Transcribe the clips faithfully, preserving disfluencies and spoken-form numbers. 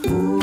Hello，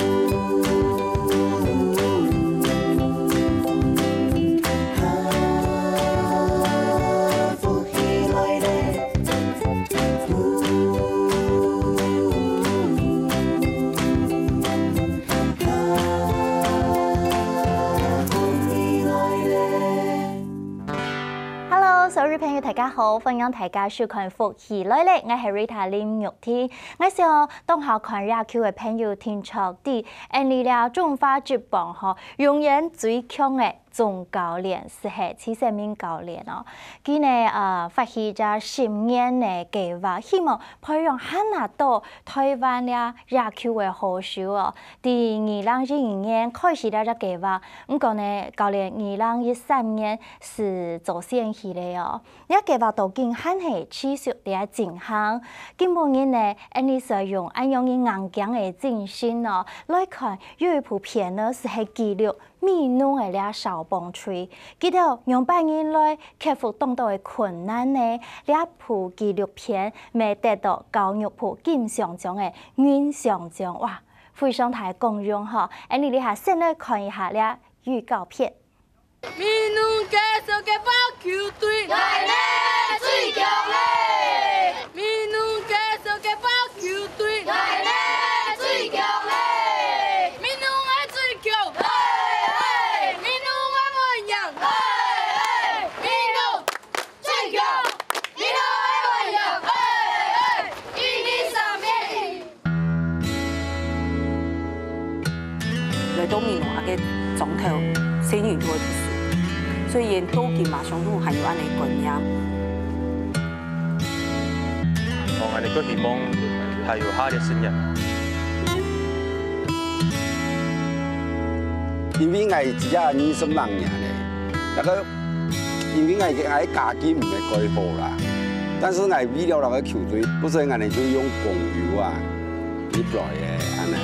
所有朋友大家好，歡迎大家收看《福氣來了》，𠊎係Rita林玉婷。𠊎想當下看這球个朋友定著知，𠊎俚這中華職棒吼，永遠最強个總教練就係徐勝明教練哦。佢呢，呃，發起這十年个計畫，希望培養還較多臺灣這野球个好手哦。 自二零一一年開始這隻計畫，毋過呢，教練二零一三年就做仙去了哦。這計畫到今還係持續在進行。今晡日呢，𠊎俚就用恁樣个硬頸个精神哦，來看有一部片呢，就係記錄美濃个這消防隊，佢兜仰般形來克服當多个困難呢？這部紀錄片乜得到教育部金像獎个銀像獎，哇！ 非常大个光榮吼。恁呢這下先來看一下這預告片。美濃雞舍个棒球隊，𠊎呢最強嘞！美濃雞舍个棒球隊，𠊎呢最強嘞！美濃愛最強，嘿嘿！美濃愛無贏，嘿嘿！美濃 最強！你好，愛我呀！哎，哎，一二三，一。來到美濃啊个庄頭，細人就會讀書，所以到今嘛，鄉土還有恁呢觀念。哦，恁呢个希望還有下个十年。因為𠊎只有二十零年咧，那個 因為𠊎个，𠊎个家境毋係蓋好啦，但是𠊎為了該個球隊，故所𠊎呢就用公有啊，入來个，恁呢。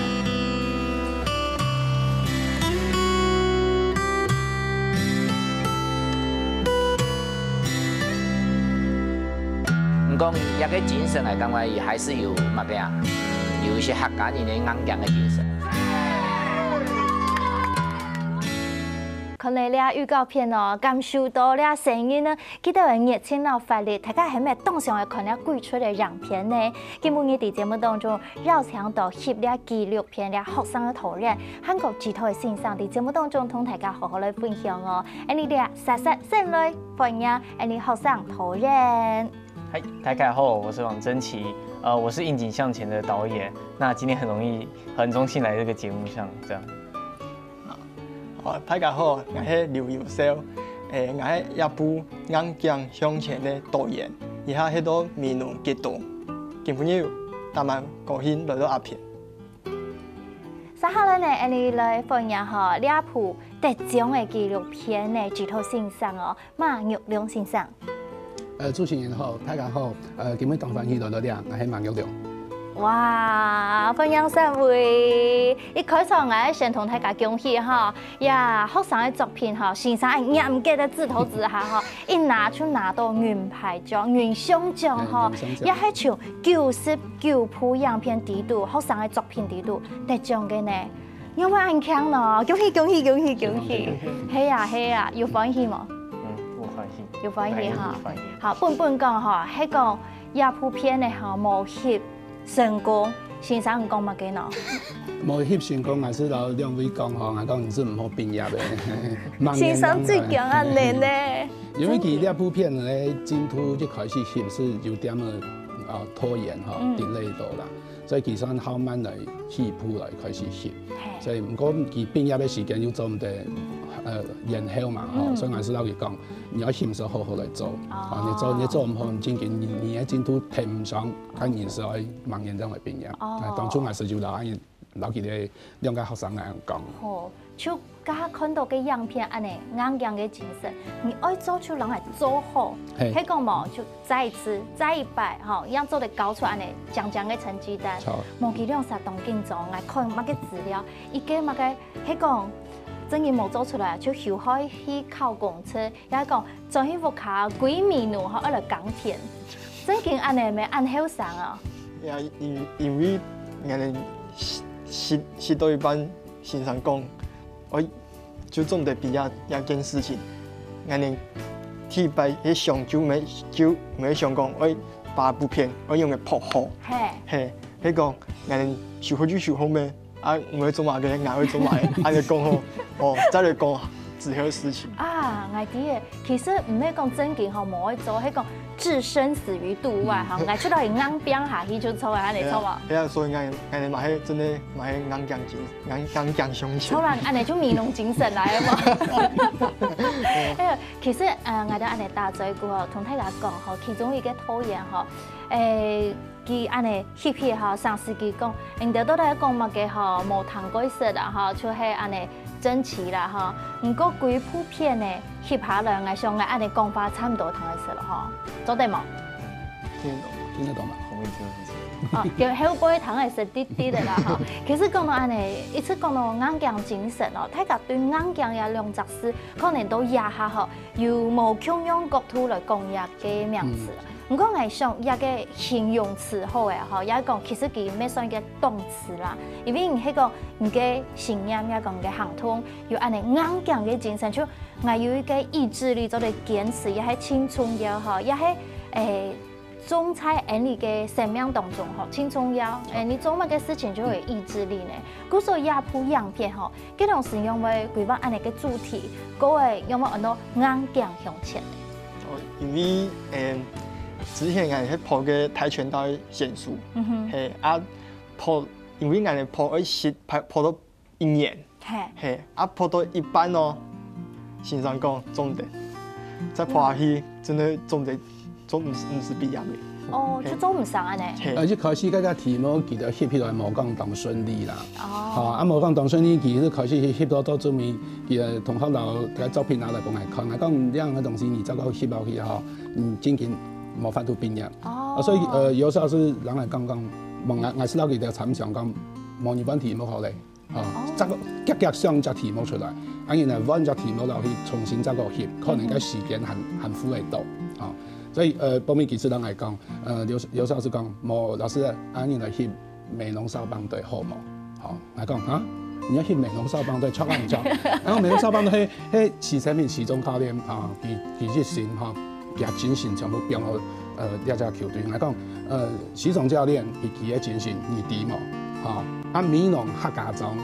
毋過，這個精神來講話，也還是有麼个啊？有一些客家人个硬頸个精神。 看了這預告片哦，感受到這聲音呢，佢兜个熱情摎活力，大家係毋係當想愛看這季出个影片呢？今晡日在節目當中，邀請到翕這紀錄片這學生个導演，還過指導个先生，在節目當中同大家好好來分享哦。恁呢這煞煞先來歡迎恁呢學生導演。嗨，大家好，我是王真奇，呃，我是《硬頸向前》的導演。那今天很榮幸，很榮幸來這個節目上，這樣。 哦，大家好，𠊎係劉友紹，誒，𠊎係這部《硬頸向前》个導演，這下係到美濃吉東，今晡日當滿高興來到這片。接下來呢，𠊎俚來歡迎吼，這部得獎个紀錄片个指導先生哦， 馬玉龍先生。呃，主持人好，大家好，呃，今晡日當歡喜來到這，𠊎係馬玉龍。哇，歡迎三位！一開場𠊎先同大家恭喜吼，呀，學生个作品吼，先生愛嚴格个指導之下吼，一拿就拿到銀牌獎、銀熊獎吼，嗯，銀熊獎。也係像九十九部影片底肚，學生个作品底肚得獎个呢。 仰會恁慶呢？恭喜恭喜恭喜恭喜！係啊係啊，有歡喜無？嗯，有歡喜。有歡喜哈。有歡喜。好，本本講吼，係講這部片个吼，無翕成功，先生你講麼个呢？無翕成功，𠊎係摎兩位講吼，𠊎講你係毋好畢業个。先生最驚恁呢呢。因為佢這部片呢，進度一開始翕係有點仔，呃，拖延吼，嗯。delay到啦。 所以佢算較慢來起步來開始翕。嘿。所以毋過佢畢業个時間又做毋得，呃，延後嘛，吼，嗯。所以𠊎係摎佢講，你愛心思好好來做，哦。啊，你做，你做毋好，正經你，你个進度跟毋上，該你係愛明年正會畢業。哦。啊，當初𠊎係有摎𠊎，摎佢兩個學生恁樣講。好，就 剛剛看到个影片恁呢，硬頸个精神，你愛做就摎𠊎做好，嘿。係講無，就再一次、再一擺，吼，一樣做得交出恁呢靚靚个成績單。好。無佢兩儕當緊張，𠊎看麼个資料，一個麼个，係講，正經無做出來，就休學去考公職，也係講，轉去屋下歸暝晡吼，愛來耕田。正經恁呢咩，恁後生哦。呀，因，因為𠊎等食食到一半，先生講，哎，就總得比這這件事情，𠊎等第一擺去想就毋係就毋係想講，哎，把布片愛用个鋪好，嘿，嘿，係講𠊎等收好就收好咩？啊，毋會做麼个，𠊎會做麼个，恁樣講好，哦，再來講之後个事情。啊，𠊎知个，其實毋係講正經吼無愛做，係講置生死於度外吼，𠊎出到去硬拚下去就著啊，恁樣著無？係啊，所以𠊎𠊎等嘛係真个嘛係硬拚精硬硬拚向前。著啦，恁樣就美濃精神來了嘛。哎呀，其實呃，𠊎兜恁樣打嘴鼓吼，同大家講吼，其中一個導演吼，誒。 佢恁樣翕翕吼，上司佢講，你兜到底講麼个吼，無聽過識啊吼，就係恁樣爭奇啦吼。毋過歸部片呢，翕下來，𠊎想𠊎恁樣講話差毋多聽會識了吼，做得無？聽得懂，聽得懂嗎？後面聽得懂。哦，就後背聽會識滴滴的啦吼。其實講到恁樣，一直講到硬頸精神哦，大家對硬頸這兩隻字，可能都這下吼，有無共樣角度來講這個名詞。 毋過𠊎想，這個形容詞好誒吼，也講其實佢乜算一個動詞啦，因為你係講你个信念，也講你个行動，有恁樣硬頸个精神，就𠊎有一個意志力做得堅持，也係盡重要吼，也係誒，種在𠊎俚个生命當中吼，盡重要。誒，你做麼个事情就會有意志力呢。故所這部影片吼， 該當時仰會規劃恁樣个主題，過後仰會安到硬頸向前呢？哦，因為誒，之前𠊎係拍个跆拳道个選手，嗯哼，係啊，拍，因為𠊎拍愛識拍拍到一年，係，係啊，拍到一半哦，先生講做毋得，再拍下去真个做毋得。 做毋毋使畢業个。哦，就做毋成恁樣。係。呃，一開始該隻題目其實翕起來無講當順利啦。哦。吼，啊無講當順利，其實開始翕翕到到最尾，其實同學摎該作品拿來分𠊎看，𠊎講這樣个東西你再過翕落去吼，你正經無法度畢業。哦。啊，所以呃，有時候係人來講講，問𠊎，𠊎係摎佢兜參詳講，無你換題目好咧。 吼，再个遽遽想隻題目出來，啊，然後換隻題目落去重新再過翕，可能該時間還還赴會到，吼。所以呃，報名其實人來講，呃，劉劉老師講，無老師，啊，你來翕美濃少棒隊好無？吼，來講啊，你愛翕美濃少棒隊，著啊毋著？然後美濃少棒隊，嘿，徐成明徐總教練啊，佢佢一生吼，佢个精神全部放到呃這隻球隊。來講，呃，徐總教練佢佢个精神，你知無？吼，啊，美濃客家庄，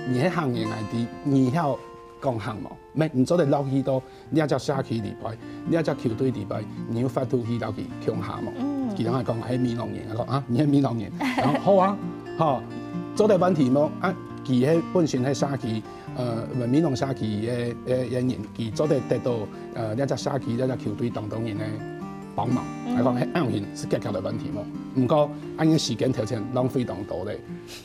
你係客人，𠊎知，你曉講客無？毋係，你做得落去到這隻社區裡背，這隻球隊裡背，你有法度去摎佢共下無？嗯。佢人來講，係美濃人，𠊎講啊，你係美濃人，然後好啊，吼，做得換題目啊，佢係本身係社區 呃，美濃社區个个个人，佢做得得到呃這隻社區這隻球隊當多人个幫忙，來講係恁樣形式解決了問題無？毋過恁樣時間頭前浪費當多咧。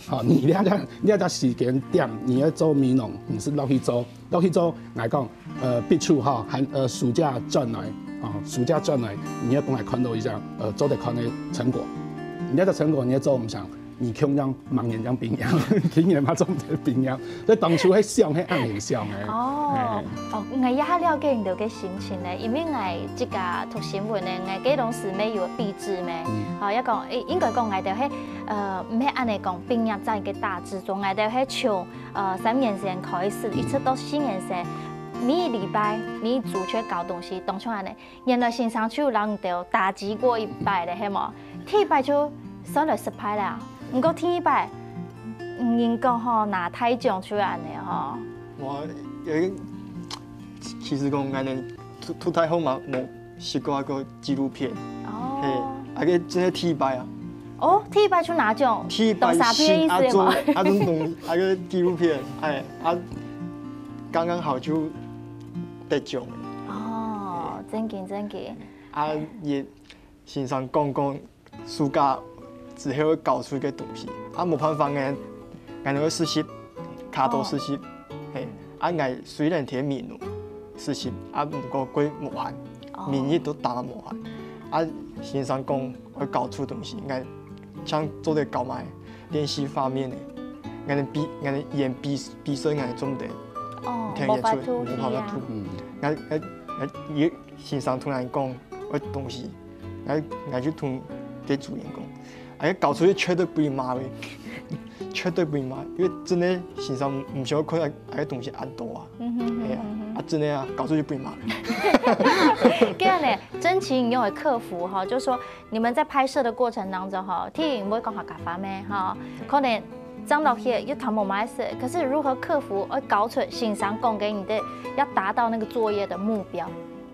吼，你這隻這隻時間點，你愛做美濃，你係落去做，落去做，來講，呃，畢業吼，寒呃暑假轉來，吼，暑假轉來，你愛分𠊎看到一下，呃，做得看个成果。你這隻成果你愛做毋成， 你共樣明年正畢業，今年嘛做毋得畢業。所以當初係想係恁樣想个。哦，哦，𠊎也較了解你兜个心情咧，因為𠊎自家讀新聞个，𠊎該當時乜有畢製咩，吼，也講，誒，應該講𠊎兜係，呃，毋係恁樣講畢業展个大製作，𠊎兜係從呃三年生開始，一直到四年生，每一禮拜每一組就教東西，當像恁樣。 原來先生就有摎你兜打擊過一擺咧，係無？第一擺就算來失敗了啊。毋過第二擺，嗯，人講吼，拿大獎就恁樣吼。我有一，其實講，𠊎等讀讀大學嘛，無識過一個紀錄片。哦。係，啊，該真係第一擺啊。哦，第一擺就拿獎，第一擺懂啥片意思無？啊，做啊，種東啊，該紀錄片，哎，啊，剛剛好就得獎了。哦，正經正經。 啊，也先生講講暑假之後會交出个東西，啊，無辦法，𠊎𠊎會實習，較多實習，嘿，啊，𠊎雖然在美濃實習，啊，毋過過無閒，每日都打無閒，啊，先生講會交出東西，𠊎像做得交嘛，電視畫面个，𠊎連比𠊎連演比比賽，𠊎做毋得，哦，聽演出，無法度去啊。無辦法度，嗯，𠊎𠊎𠊎也 先生突然講个東西，𠊎𠊎就同該主任講，哎，交出去絕對毋會罵个。絕對分人罵，因為真个先生毋想看到个東西恁多啊。嗯哼係啊嗯哼，啊真个啊，搞出去分人罵。這樣呢，真情勇的客服哈，就說你們在拍攝的過程當中哈，聽會講客家話咩哈，可能講落去又聽無麼个識，可是如何克服，而搞出先生講个你的要達到那個作業的目標。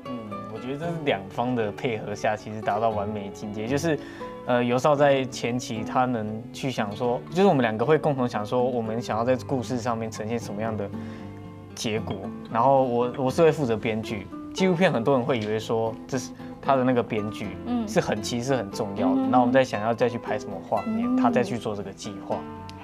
嗯，我覺得這是兩方的配合下，其實達到完美境界。就是，呃，尤紹在前期他能去想說，就是我們兩個會共同想說，我們想要在故事上面呈現什麼樣的結果。然後我我是會負責編劇，紀錄片很多人會以為說這是他的那個編劇，嗯是很其實是很重要的。嗯那我們在想要再去拍什麼畫面，嗯他再去做這個計劃。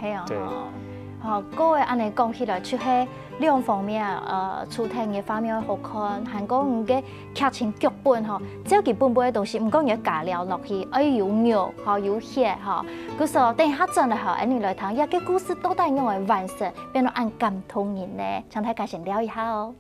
係啊，對吼，吼，各位恁呢講起來，就係兩方面，呃，除忒个畫面好看，還過你个劇情劇本吼，照佢本本个東西，毋過你个加料落去，愛有肉吼，有血吼。故所等一下轉來吼，恁呢來聽，這个故事到底仰會完成，變到恁感動人呢？請大家先尞一下哦。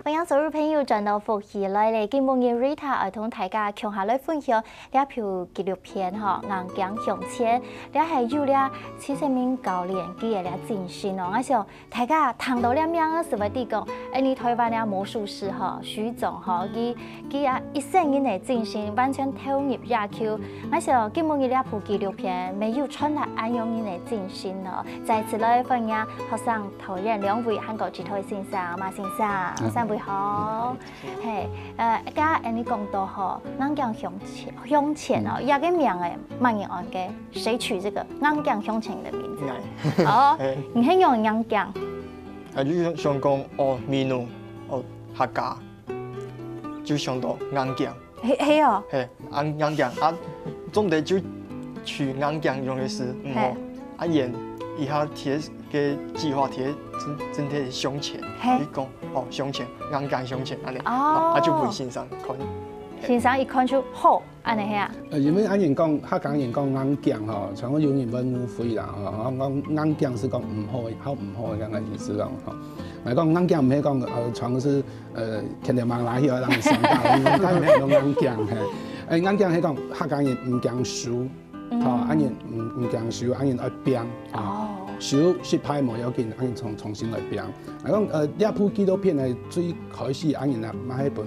歡迎所有朋友轉到福氣來了，今晡日Rita愛同大家共下來分享這部紀錄片吼，《硬頸向前》，這係由這徐成明導演佢个這精神哦。𠊎想大家聽到這名个時會知講，哎，你台灣个魔術師吼，徐總吼，佢佢啊一生人个精神完全投入下去。𠊎想今晡日這部紀錄片，乜有傳達恁樣人个精神哦。再次來歡迎學生導演兩位，還有指導先生馬先生，三位好。係，呃，剛剛你講到吼，《硬頸向前》向前哦，這个名誒，麼人安个？誰取這個《硬頸向前》的名字？𠊎哦係，你係用硬頸，啊，就想講哦，美濃哦，客家，就想到硬頸，係係哦，係，硬硬頸啊，總得就取硬頸用个事，嗯係吼，啊演一下貼个計劃貼，真真貼向前，係你講哦向前，硬頸向前，恁呢，哦啊就分先生看，先生一看就好，恁呢係啊，呃，因為恁樣講，客家人講硬頸吼，像有人會誤會啦吼，講硬頸是講毋好个，較毋好个恁个意思啦吼。來講硬頸毋係講呃，全部是呃，天天忙來去，讓你上班，硬頸毋係講硬頸嘿。哎，硬頸係講客家人毋驚輸，吼，恁樣毋毋驚輸，恁樣愛拚，吼，輸失敗無要緊，恁樣重重新來拚。來講呃，這部紀錄片呢，最開始恁樣啊，嘛係分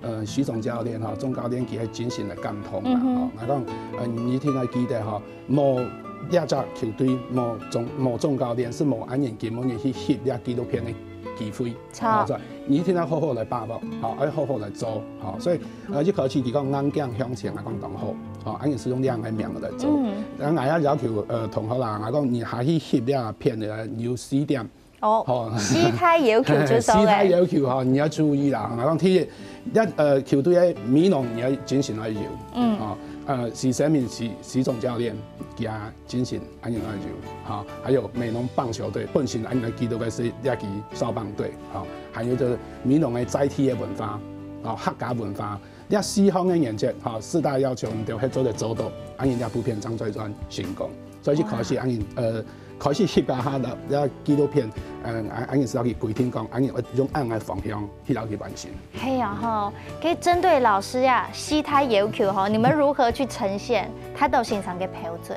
呃，徐總教練吼，總教練佢个精神來感動啦吼。𠊎講，呃，你一定愛記得吼，無這隻球隊，無總無總教練，係無恁樣今晡日去翕這紀錄片个機會。著吼，所以你一定愛好好來把握，吼，愛好好來做，吼。所以呃，一開始佢講硬頸向前，𠊎講當好，吼，恁樣係用這樣个名來做。嗯然後𠊎也要求呃同學啦，𠊎講你下去翕這片个有四點。 哦，吼四大要求就係四大咧，要求吼，你要注意啦。然後第一，一呃球隊个美濃你要精神愛有，嗯吼，呃徐成明徐徐總教練佢个精神恁樣愛有，吼，還有美濃棒球隊本身恁樣基督个是這个少棒隊，吼，還有就是美濃个在地个文化，吼，客家文化，這四項个原則，吼，四大要求你都係做得做到，恁樣這部片正算成功。所以就開始恁樣呃。 開始翕啊下了，了紀錄片，嗯，啊，恁樣係要去規定講，恁樣用恁樣个方向去了去完成。係啊吼，可以針對老師呀，四大要求吼，你們如何去呈現他到先生个標準？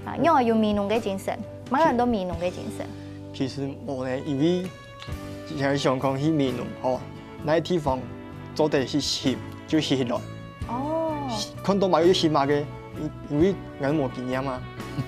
啊，因為有美濃个精神，蠻多美濃个精神。其實無呢，因為想想講去美濃吼，哪个地方做得去翕就翕起來。哦，看到麼个就翕麼个，因因為𠊎無經驗嘛，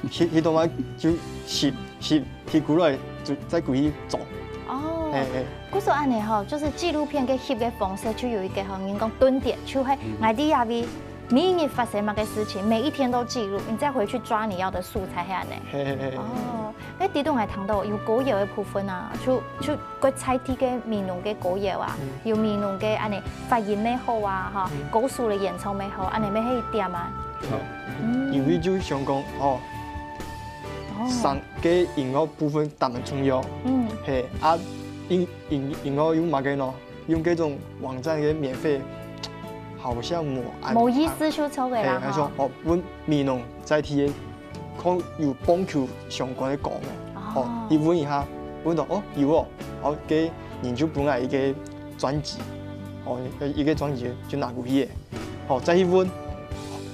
翕翕到麼个就翕翕翕過來，就再過去做。哦，嘿嘿，故所恁呢吼，就是紀錄片个翕个方式就有一個吼，人講頓點，就係𠊎在這位每日發生麼个事情，每一天都記錄，你再回去抓你要的素材，係恁呢。嘿嘿嘿，哦，該底肚𠊎聽到有歌謠个部分啊，就就个在地个美濃个歌謠啊，有美濃个恁呢發音乜好啊，哈，歌手个演唱乜好，恁呢乜係一點啊。因為就想講哦，哦，上个音樂部分當然重要，嗯，嘿啊，音音音樂用麼个呢？用這種網站个免費，好像無安無意思就錯个嘿，啦，哈還說。哦，問美濃在地个，可能有棒球相關个歌無？哦哦，你問一下，問到哦有哦，好，該人就分𠊎一個專輯，哦，一個專輯就拿過去个，好，再去問，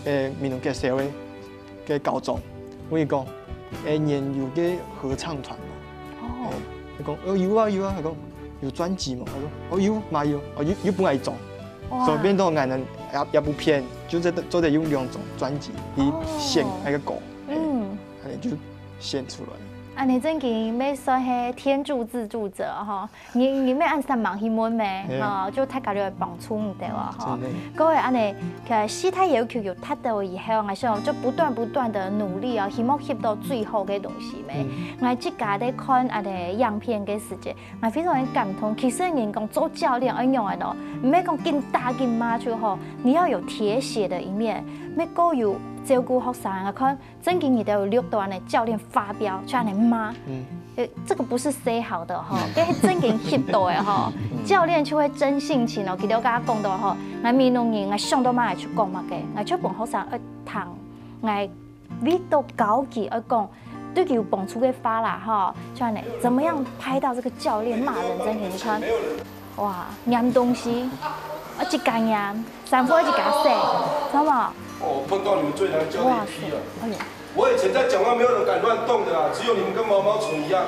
誒，美濃國小个个校長，問佢講，誒，你有个合唱團無？哦，佢講，哦，有啊有啊，佢講有專輯無？佢講，哦，有，嘛有，哦，又又分𠊎一張，所以變到𠊎等也也毋騙，就做得做得用兩張專輯去選該個歌，嗯，恁樣就選出來。恁樣正經乜算係天助自助者吼。 你你乜恁煞猛去問咩？吼，就大家就會幫助你兜啊，吼。各位恁樣，其實四大要求有達到以後，𠊎想就不斷不斷的努力啊，希望翕到最好个東西咩。𠊎自家在看恁樣影片个時節，𠊎非常的感動。其實人講做教練愛仰般咯，毋係講緊打緊罵就好，你要有鐵血的一面，乜過有照顧學生啊，看 正經你兜有錄到恁樣教練發飆，就恁樣罵。嗯，呃，這個不是塞好的哈，這是正經翕到的哈。教練就會真性情哦，佢兜剛剛講到哈，𠊎美濃人，𠊎想到麼个就講麼个，𠊎就分學生愛聽，𠊎為到高級愛講，對佢有幫助个話啦哈，就恁樣，怎麼樣拍到這個教練罵人正經，你看。 哇，黏東西，啊，一家黏，衫褲一家洗，知道嗎？哦，我碰到你们最难教的一批了。哎呦，我以前在讲话没有人敢乱动的啦，只有你们跟毛毛虫一样。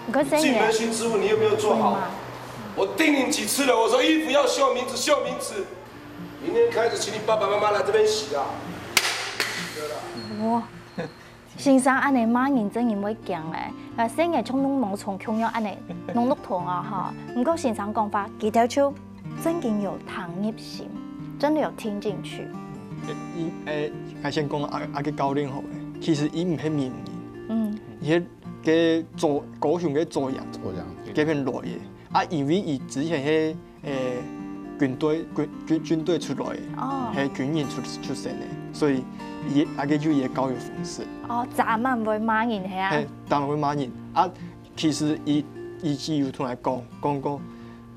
你看谁黏？自己扪心自问，你有没有做好？我叮咛几次了，我说衣服要绣名字，绣名字。明天开始，请你爸爸妈妈来这边洗啊。哇！ 先生恁樣罵人真人會驚誒，啊，細人像攏毛蟲共樣恁樣攏攏痛啊哈。毋過先生講話，佢兜就真經有聽入心，真的有聽進去。佢誒，𠊎先講阿阿个教練好誒，其實佢毋係名人，嗯，佢係个左高雄个左營，左營該片來个，啊，因為佢之前係 誒軍隊軍軍軍隊出來，哦，係軍人出出身个，所以佢阿个就佢个教育方式。哦，早慢會罵人係啊？係，當然會罵人啊。其實佢佢佢有同𠊎講講過，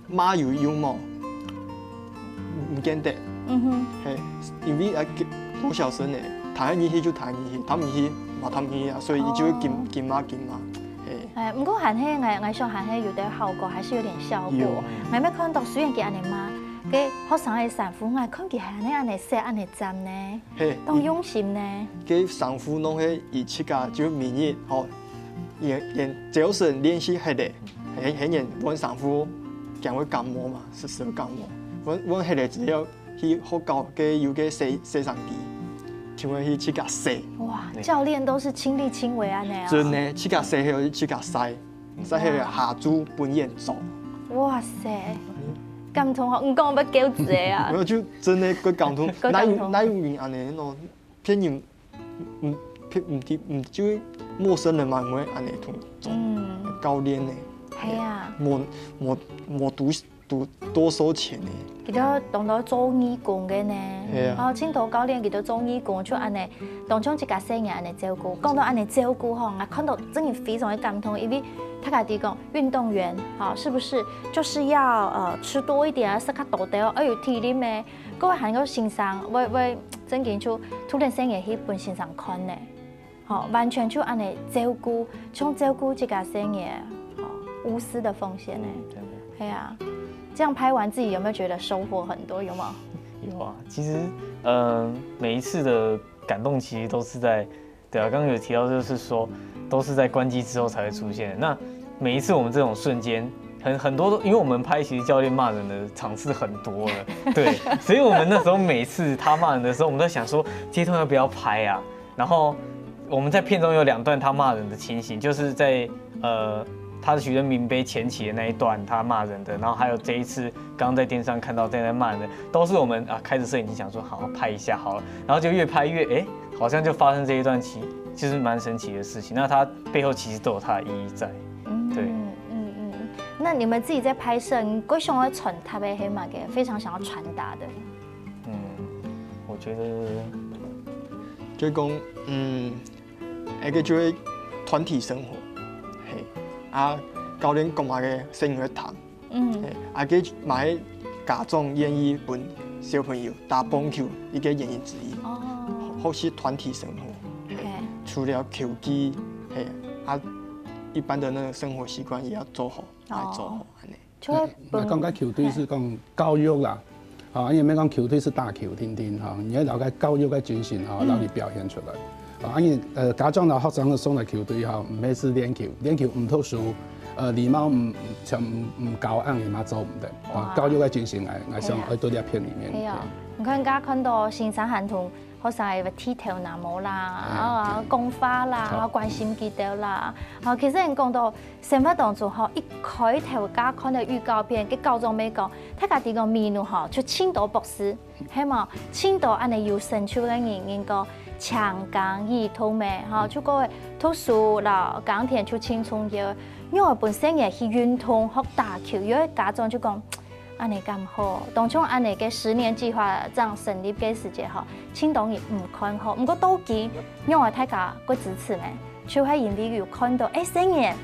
罵有用無？毋見得。嗯哼。係，因為啊，國小生呢，彈入去就彈入去，彈毋入去嘛彈毋入去啊，所以佢就會緊緊罵緊罵。係。哎，毋過還係𠊎𠊎想還係有兜效果，還是有點效果。有。𠊎乜看到雖然佢恁樣罵，該學生个衫褲，𠊎看佢還係恁樣洗恁樣讚呢，係。當用心呢。該衫褲攏係佢自家就每日吼，用用朝晨練習忒个，係係用換衫褲，驚會感冒嘛，時時會感冒。換換忒个之後，去學校个有个洗洗衫機，就會去自家洗。哇，教練都是親力親為恁樣啊。真个，自家洗後自家曬，曬後下晝分佢著。哇塞，感動哦！你講要噭嘴啊沒？有，就真个會感動。會感動哪有哪有人恁樣喏？騙人，嗯，騙毋知毋就陌生人嘛，毋會恁樣同嗯，教練呢。係啊。無無無多多多收錢呢。佢兜當多做義工个呢，係啊哦，青島教練佢兜做義工，就恁樣，當像自家細人恁樣照顧。講到恁樣照顧吼，𠊎看到真的非常的感動，因為大家在講運動員，哈，是不是就是要呃吃多一點啊，食較多兜，要有體力咩？各位還有先生，會會真經就突然間也去分先生看呢。 好，完全就恁樣照顧，像照顧自家細人，好，無私的奉獻呢。嗯，真的。對啊，這樣拍完自己有沒有覺得收穫很多？有沒有？有啊，其實呃，每一次的感動其實都是在，對啊，剛剛有提到就是說，都是在關機之後才會出現的。那每一次我們這種瞬間，很很多都，因為我們拍其實教練罵人的場次很多了，對，所以我們那時候每次他罵人的時候，我們在想說，這一段要不要拍啊？然後我們在片中有兩段他罵人的情形，就是在呃他的徐正明杯前期的那一段他罵人的，然後還有這一次剛剛在電視上看到正在罵人的，都是我們啊開着攝影機想說好好拍一下好了，然後就越拍越哎，好像就發生這一段奇，就是蠻神奇的事情。那它背後其實都有它的意義在。對。嗯嗯嗯。那你們自己在拍攝，你最想要傳達个係麼个？非常想要傳達的。嗯，我覺得就講，嗯，一個就係團體生活，嘿，啊，教練講麼个，細人會聽，嗯嘿，啊，該麼个家長願意分小朋友打棒球一個原因之一，哦或是團體生活，嘿，OK，除了球技，嘿，啊，一般的那個生活習慣也要做好，來做好，恁呢。就會那講个球隊是講教育啦，啊，因為講球隊是打球定定哈，你要了解教育个精神哈，讓你表現出來。啊，因為呃，家長啦、學生送來球隊哈，毋係是練球，練球毋讀書，呃，禮貌毋全毋教，恁樣嘛做毋得。啊，教育个精神，哎，我想愛對這片裡面。係啊，你看，大家看到先生還同學生个剃頭那毛啦，啊，講話啦，啊，關心佢兜啦，啊，其實你講到生活當中吼，一開頭家看到預告片，个校長妹講，大家知講美濃吼，就盡多博士，係無？盡多恁呢有成就个人，人講青耕兒童咩，吼，就講讀書啦、耕田就盡重要，因為本身也去運動、學打球，有个家長就講。 恁呢敢好？當像恁呢个十年計畫正成立个時節吼，盡多人毋看好。毋過到今，因為大家過支持呢，就係因為有看到，哎，細人，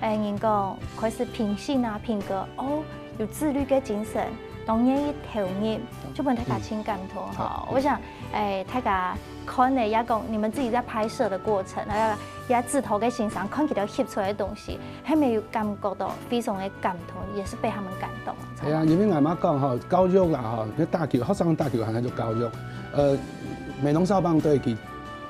哎，人講開始品性啊、品格，哦，有自律个精神，當願意投入，就分大家盡感動吼。我想，哎，大家看了也講，你們自己在拍攝的過程，還有也指導个先生看佢兜翕出來个東西。 係無有感覺到非常个感動，也是被他們感動。係啊，因為𠊎嘛講吼，教育啦吼，你打球，學生打球還係做教育。呃，美濃少棒隊佢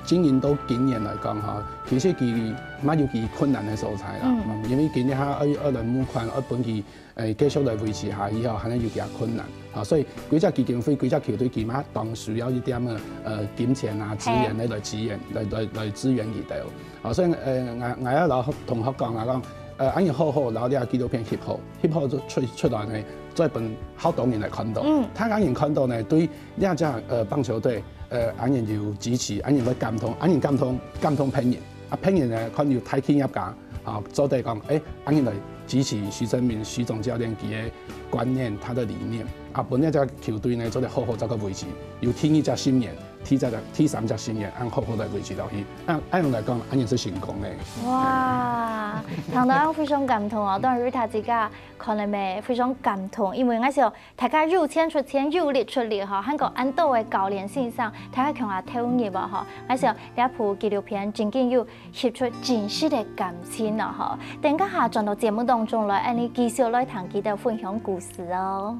經營到今年來講吼，其實佢嘛有佢困難个所在啦。嗯，因為今年還愛愛來募款，愛分佢誒繼續來維持下去吼，還係有佢困難。啊，所以幾隻基金會、幾隻球隊，佢嘛當需要一點个呃金錢啊資源來來支援，來來來支援佢兜。 哦，所以呃，𠊎𠊎愛摎同學講啊，講呃，恁樣好好摎這紀錄片翕好，翕好出出來呢，再分好多人來看到。嗯，大家人看到呢，對這隻呃棒球隊呃，恁樣有支持，恁樣會感動，恁樣感動感動別人，啊別人呢看有大企業家啊，做得講，誒，恁樣來支持徐正明徐總教練佢个觀念，他的理念啊，分這隻球隊呢做得好好再過維持，有第二隻十年。 第三隻第三隻十年，恁好好來維持落去，恁恁樣來講，恁樣係成功个。哇，聽到非常感動哦！當然 Rita 自家可能也非常感動，因為𠊎想大家有錢出錢，有力出力吼，還過恁多个教練先生，大家共下投入哦吼。𠊎想這部紀錄片真經有翕出真實个感情哦吼。等一下轉到節目當中來，恁樣繼續來聽佢兜分享故事哦。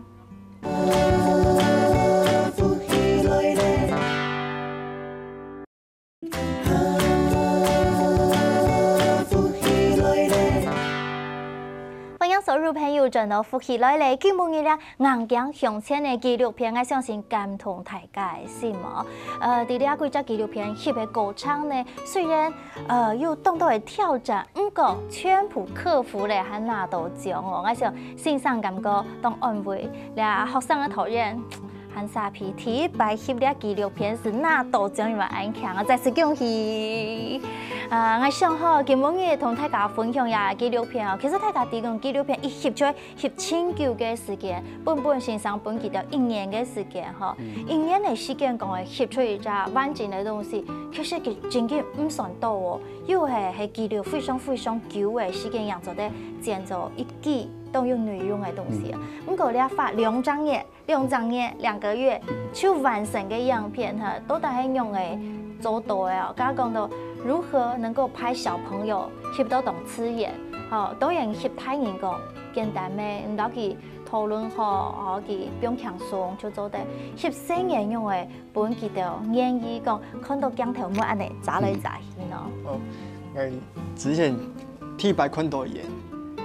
歡迎所有朋友轉到福氣來了，今晡日這硬頸向前个紀錄片，𠊎相信感動大家个心哦。呃，在這幾隻紀錄片翕个過程呢，雖然呃有當多个挑戰，毋過全部克服了，還拿到獎哦。𠊎想先生感覺當安慰，這學生个導演 還沙皮，第一擺翕這紀錄片係拿到獎，有恁慶啊！再次恭喜！啊，𠊎想吼，今晡日同大家分享這紀錄片哦，其實大家知講紀錄片一翕就愛翕盡久个時間，本本先生分佢兜一年个時間吼，一年个時間講愛翕出一隻完整个東西，其實佢真經毋算多哦，又係係紀錄非常非常久个時間，正做得剪做一季當有內容个東西啊。毋過你愛花兩隻月 兩隻月、兩個月就完成个影片哈，到底係仰仔做到个哦？剛剛講到如何能夠拍小朋友翕到當自然，吼，當然翕大人講簡單咩，你摎佢討論好，吼，佢放輕鬆就做得。翕細人仰仔分佢兜願意講看到鏡頭目恁仔眨來眨去呢？哦，𠊎之前第一擺看到佢，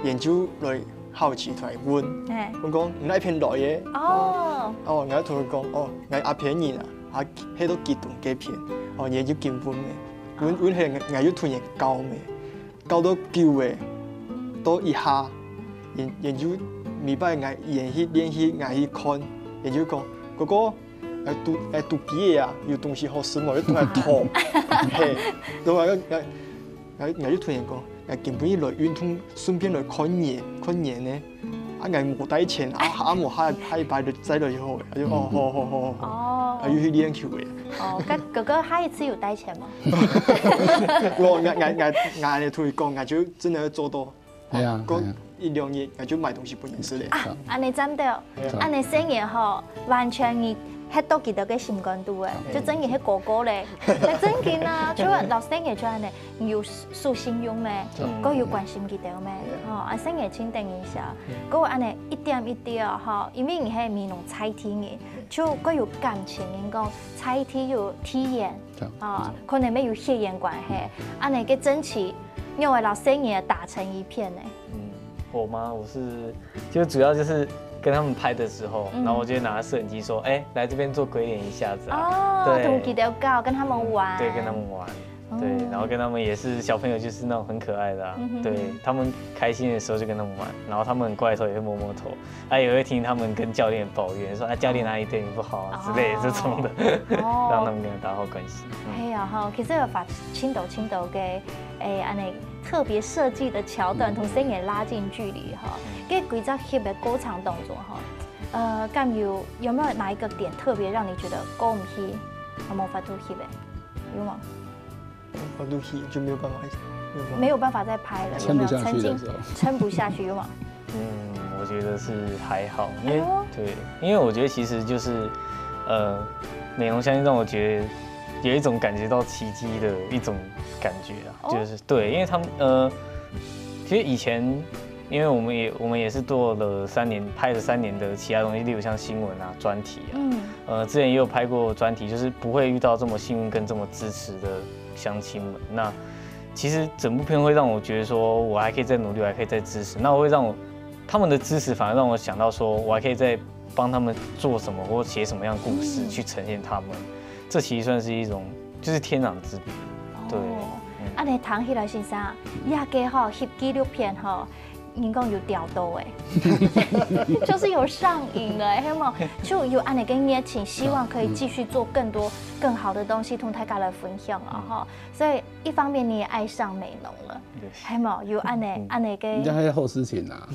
佢就來 好奇同𠊎問，哎，問講你哪片來个？哦，哦，𠊎同佢講，哦，𠊎阿扁人啊，啊，歇到吉東該片，哦，佢就緊問咩，問問係𠊎又同佢搞咩，搞到久誒，到一下，佢佢就每擺𠊎佢去練習，𠊎去看，佢就講，哥哥，𠊎肚𠊎肚飢誒啊，有東西好食無？又同𠊎討，嘿，然後𠊎𠊎 𠊎𠊎又同佢講，𠊎今晡日來運動，順便來看你，看你呢。啊，𠊎無帶錢，啊啊無下下一擺就載落去好誒。啊就哦，好好好好，哦啊又去練球誒。哦，該哥哥下一次有帶錢嗎？我𠊎𠊎𠊎𠊎同佢講，𠊎就真的會做到。係啊，過係啊一兩日，𠊎就買東西分你食咧。啊，恁仔正對，恁仔細人吼，完全你係到佢兜个心肝肚誒，就真个係哥哥咧，係真个啊！除了老細个之外呢，你有守信用咩？嗯，該有關心佢兜咩？吼，啊，細个請等一下，該安尼一點一滴吼，因為你係美濃在地人，就該有感情，人講在地有體驗，吼，可能乜有血緣關係，安尼个爭取，因為老細个打成一片呢。嗯，我吗？我是就主要就是跟他们拍的时候，然后我就拿着摄影机说，哎，来这边做鬼脸一下子啊。哦，同佢兜搞，跟他们玩。对，跟他们玩。对，然后跟他们也是小朋友，就是那种很可爱的啊。对，他们开心的时候就跟他们玩，然后他们很乖的时候也会摸摸头，啊，也会听他们跟教练抱怨说，啊，教练哪里对你不好啊之类的这种的，让他们跟他打好关系。係啊，吼，其實有發青島青島个，誒，安尼特別設計的橋段，同細人拉近距離哈。該規則翕个過程當中哈，呃，敢有有沒有哪一個點特別讓你覺得過毋去，無法度翕个，有嗎？我都去就没有办法，没有办法再拍了，撑不下去的时候，撑不下去有吗？嗯，我觉得是还好，因为对，因为我觉得其实就是，呃，美浓乡亲让我觉得有一种感觉到奇迹的一种感觉啊，就是对，因为他们呃，其实以前。因为我们也我们也是做了三年，拍了三年的其他东西，例如像新闻啊、专题啊，嗯，呃，之前也有拍过专题，就是不会遇到这么幸运跟这么支持的乡亲们。那其实整部片会让我觉得说，我还可以再努力，我还可以再支持。那我会让我他们的支持反而让我想到说，我还可以再帮他们做什么或写什么样故事去呈现他们。这其实算是一种就是天壤之别。对，安尼听起来先生，也个吼翕纪录片吼。 人讲有调到哎，就是有上瘾了，哎，有没有？就有安尼个热情，希望可以继续做更多更好的东西，同大家来分享啊哈。所以一方面你也爱上美浓了，还有有安尼安尼个，人家还有后事情啊，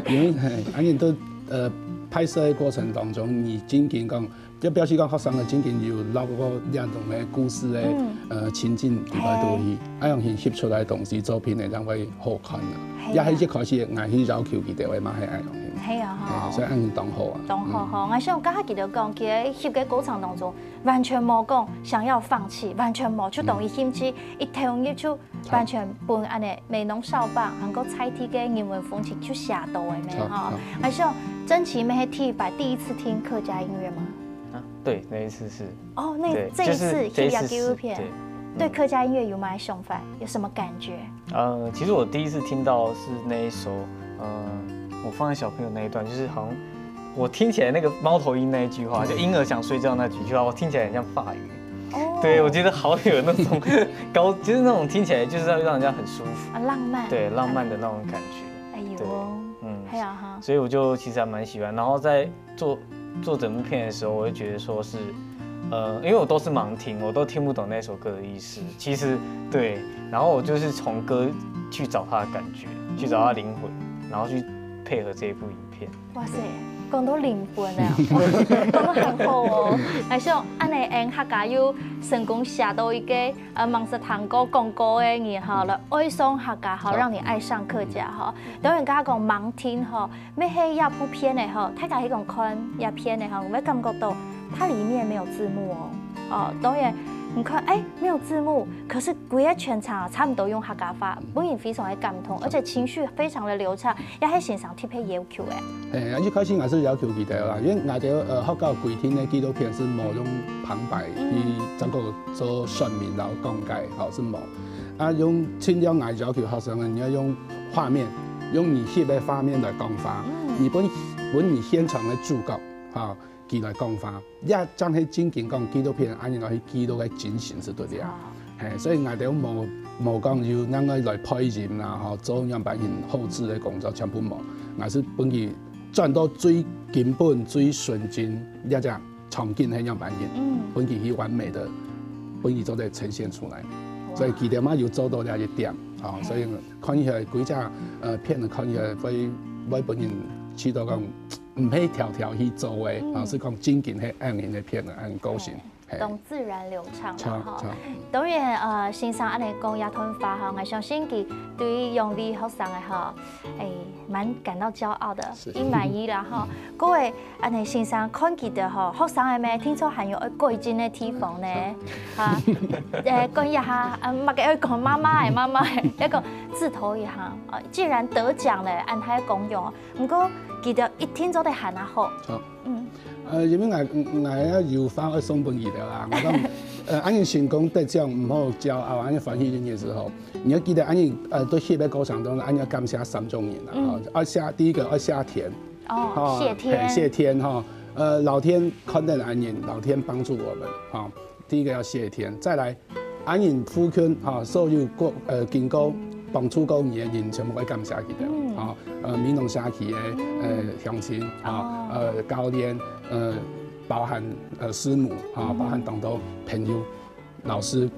因为安尼都呃拍摄的过程当中，你仅仅讲。 就表示讲学生个真正有落过两种个故事个呃情境里底落去，啊样形翕出来东西作品会当会好看啊。也係一开始，俺去要求佢哋个嘛，系恁样。系啊哈，所以恁样当好啊。当好哈，俺想刚才佢哋讲，其实翕个过程当中，完全无讲想要放弃，完全无，就等于兴趣一投入就。 完全分安尼美浓少棒，韩国在地个人文风情就写到个咩哈。而且真奇妹是第一百第一次听客家音乐吗？啊，对，那一次是。哦，那这一次去亚纪录片，对客家音乐有没有想法？有什么感觉？呃，其实我第一次听到是那一首，呃，我放在小朋友那一段，就是好像。 我听起来那个猫头鹰那一句话，就婴儿想睡觉那几句话，我听起来很像法语。对，我觉得好有那种高，就是那种听起来就是要让人家很舒服啊，浪漫，对，浪漫的那种感觉。哎呦，嗯，还有哈，所以我就其实还蛮喜欢。然后在做做整部片的时候，我会觉得说是，呃，因为我都是盲听，我都听不懂那首歌的意思。其实对，然后我就是从歌去找它的感觉，去找它灵魂，然后去配合这一部影片。 哇塞，讲到灵魂啊，讲到很好哦。来像安尼，俺客家又成功写到一个呃，蛮识弹歌、讲歌个人哈，来爱上客家哈，让你爱上客家哈。当然，刚刚讲盲听哈，乜系这部片个哈，大家去讲看这片个哈，你会感觉到它里面没有字幕哦。哦，当然，你看，哎，没有字幕，可是规个全场啊，差不多用客家话，本人非常的感动，而且情绪非常的流畅。 也係先生特别要求个。嘿，一开始也是要求佢哋啦，因为我哋呃学校规定个纪录片是无用旁白去整个做说明然后讲解，好是无。啊，用尽量来要求学生，你要用画面，用你翕个画面来讲话，你本本你现场个主角，哈，佢来讲话。 也正係正经讲纪录片，安尼落去记录个精神是对个啊。嘿，所以𠊎兜无无讲有人个来配音啦，吼，做样板型后置个工作全部无，𠊎是分佢转到最根本、最纯真，这只场景个样板型，嗯，分佢去完美的，分佢做得呈现出来。所以佢哋嘛有做到这一点，啊，所以看起来规只呃片看起来会会分人知道讲。 毋係条条去做个，啊，是讲正经係恁樣个片个恁个个性。嘿。當自然流暢啦，吼。著，著。當然，呃，先生恁樣講這段話吼，𠊎相信佢對於兩位學生个吼，誒，蠻感到驕傲的，是。也滿意啦，吼。各位，恁樣先生看佢兜吼，學生个咩，聽說還有愛改進个地方呢，哈。誒，講一下，啊，麼个愛講媽媽个，媽媽个，要講自投一下，呃，既然得獎了，恁樣還講用哦。毋過，佢兜一定做得還較好。好。嗯。呃，因為𠊎，𠊎也有話愛送分佢兜啦。𠊎講，呃，恁樣成功得獎，毋好驕傲，恁樣歡喜一件事吼。你要記得，恁樣，呃，在翕个過程當中，恁樣要感謝三種人啦，嗯。吼。愛寫，第一個愛寫天。哦，吼，謝天。嘿，謝天吼。呃，老天看等恁樣，老天幫助我們，吼。第一個要謝天，再來，恁樣附近，吼，所有過，呃，經過幫助過你个人，全部愛感謝佢兜，嗯。吼。呃，美濃社區个，呃，鄉親，吼，哦。呃，教練，呃，包含，呃，師母，吼，嗯。包含當多朋友、老師，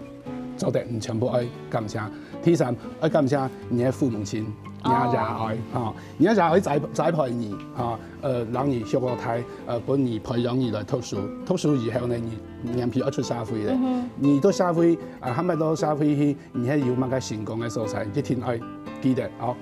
做得你全部愛感謝。第三，愛感謝你个父母親，你个爺哀，哦。吼，你个爺哀栽，栽培你，吼，呃，讓你學到大，呃，分你培養你來讀書。讀書以後呢，你年紀愛出社會了。嗯哼。你到社會，啊，還沒到社會去，你還有麼个成功个所在，一定愛記得哦。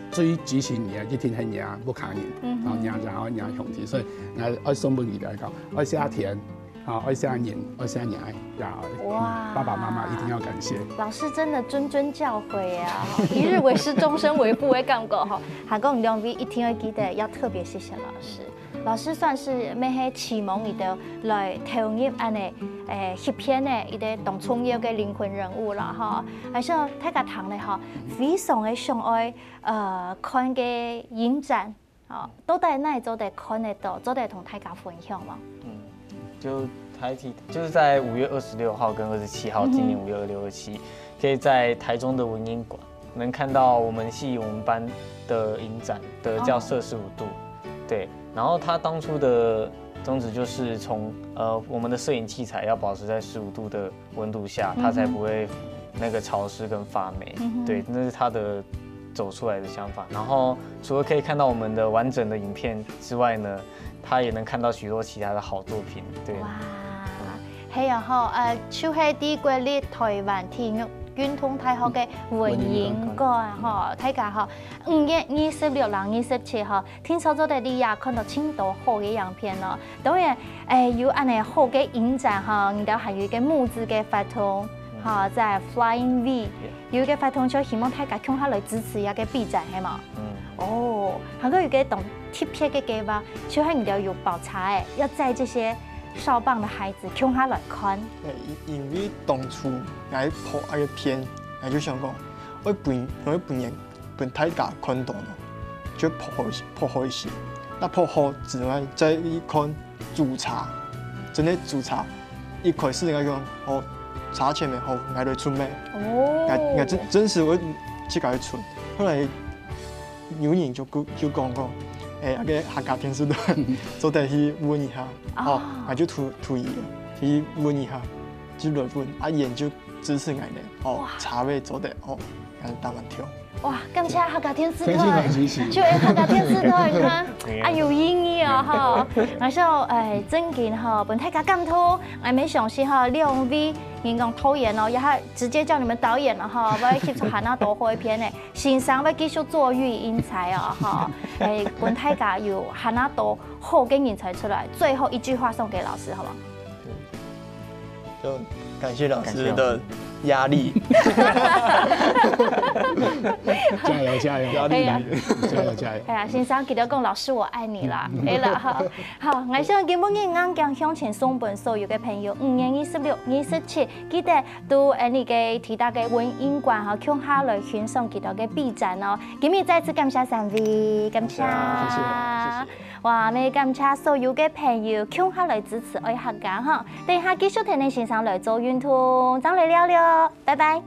最支持你个一定係你个屋下人，嗯哼。哦，你个爺哀，你个兄弟，所以，呃，愛送分佢兜講，愛謝天，啊，愛謝人，愛謝你个爺哀，哇。爸爸媽媽一定要感謝。老師真的諄諄教誨啊，一日為師，終身為父的感覺吼。還講兩位一定要記得，要特別謝謝老師。 老師算係乜係啟蒙你兜來投入恁樣，誒，翕片个一個當重要个靈魂人物了吼。而且大家聽了吼，非常个想愛，呃，看个影展，哦，到底哪裡做得看得到，做得同大家分享無？嗯，就台體，就是在五月二十六號跟二十七號，嗯哼。今年五月二六、二七，可以在台中的文英館。 能看到我們系我們班的影展，得獎攝氏五度。對，然後它當初的宗旨就是從，呃，我們的攝影器材要保持在十五度的溫度下，它才不會那個潮濕跟發霉。嗯哼。對，那是它的走出來的想法。然後除了可以看到我們的完整的影片之外呢，它也能看到許多其他的好作品。對。哇，係啊吼，呃，就係在國立臺灣體育運動大學个文英館吼，大家吼，五月二十六摎二十七號，聽說做得在這看到盡多好个影片哦。當然，誒，有恁樣好个影展吼，你兜還有一個募資个活動，吼，在Flying V，有一個活動就希望大家共下來支持這個畢展，係無？嗯。哦，還過有個當特別个計畫，就係你兜有包車誒，要載這些少棒的孩子共下來看。誒，因，因為當初𠊎拍該個片，𠊎就想講，愛分，愛分人，分大家看到咯，就拍好勢，拍好勢。那拍好之外，再去看租車，真个租車，一開始人家講，哦，車錢無好，𠊎來出咩？哦。𠊎，𠊎真，真實會自家去出。後來有人就，就講講，誒，該個客家電視台做得去問一下，哦，哦。𠊎就同，同意了，去問一下，去來問，啊，人就支持𠊎呢，哦，哇。車位做得，哦，𠊎打算跳。哇，感謝客家電視台，真是很支持。就係客家電視台，你看，啊，有意義哦，吼。然後，誒，正經吼，分大家感動，𠊎無相信吼，兩位人講導演哦，也還直接叫你們導演了哈，𠊎愛去出還較多好个片呢。 先生會繼續做育英才哦，吼，誒，分大家有還較多好个人才出來。最後一句話送給老師，好無？就感謝老師的壓力。加油，加油。壓力。哎呀。加油，加油。哎呀，先生，記得講老師我愛你啦，哎啦，好，好，𠊎想今晡日硬頸向前送分所有个朋友，五月二十六、二十七，記得 都恁呢个提到个文英館吼，共下來欣賞佢兜个畢展哦。今日再次感謝三位，感謝。謝謝，謝謝。哇，也感謝所有个朋友共下來支持愛客家吼。等一下繼續跈等先生來做運動，正來尞尞，拜拜。